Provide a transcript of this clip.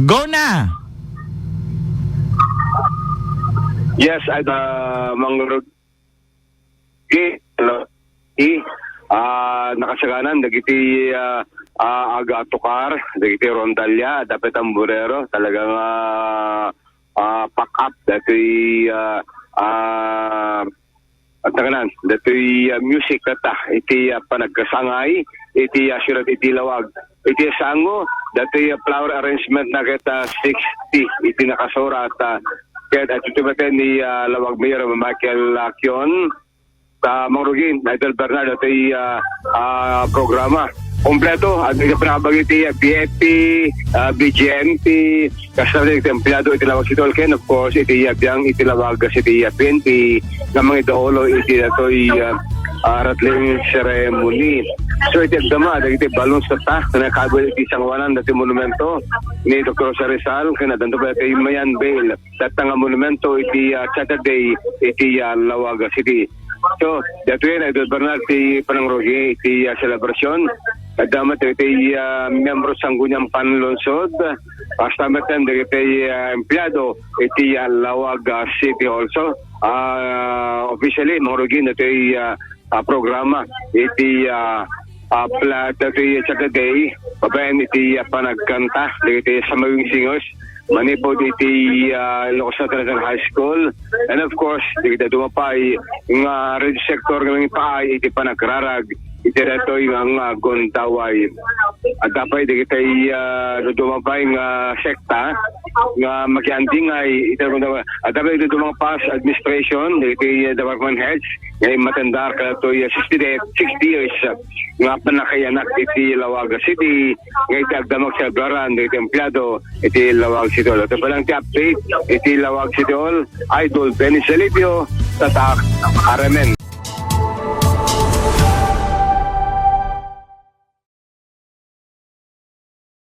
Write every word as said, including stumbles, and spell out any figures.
Go na! Yes, I'd, uh, Mang Rudy. Hello. I, ah, nakasaganan dagiti, ah, ah, agatukar, dagiti rondalya, dapay tamburero, talagang, ah, ah, pack up datoy, ah, ah, at nakanan, datoy, ah, music kata, iti, ah, panagkasangay, iti, ah, sirat iti lawag, iti sango, datoy, ah, flower arrangement na kita sixty, iti nakasurat, ah, ket, ah, tutubaten ni, ah, Lawag Mayor Michael, ah, Kion, ta Mang Rugi, Idol Bernard, datoy, ah, ah, programa. Kompleto, at iti panabag iti, ah, B F P, ah, B G M P, kasta iti empleyado iti Lawag City Hall, ken, of course, iti, ah, biang iti Lawag City, ah, twenty, nga mangidaulo iti datoy, ah, ah, rattling ceremony. So, iti agdama, dagiti balloons ta, nga nakaagul iti sanguanan, dati monumento ni Doktor Jose Rizal, ken addanto pay datoy Mayan Veil, dayta nga monumento iti, ah, Charter Day iti, ah, Lawag City. So, datoy na, Idol Bernard, ti panangrugi iti, ah, selebrasyon. Adda met iti, ah, miyembro Sangguniang Panlungsod, kasta met dagiti, ah, empleyado iti, ah, Lawag, ah, City Hall. So, ah, officially, mangrugi na iti, ah, ah, programa iti, ah, ah, pla-, datoy Charter Day, babaen iti, ah, panagkanta dagiti Sammarinong Singers manipud iti, ah, Ilocos Northern High School. And of course, dagiti dumapay nga radio sector nga mangipaay iti panagrarag iti datoy nga, nga gundaway. Adda pay dagiti, ah, dumapay nga sekta nga makiandingay iti gundaway. Adda pay dagiti dumapay administration, dagiti department heads, nga immatendar kadatoy sixty day, sixty years nga pannakaiyanak iti Laoag City, nga iti agdamag selebraran dagiti empleyado iti Laoag City Hall. Ito pa lang ti update iti Laoag City Hall, Idol Benny Salibio, Tatak, Aramen.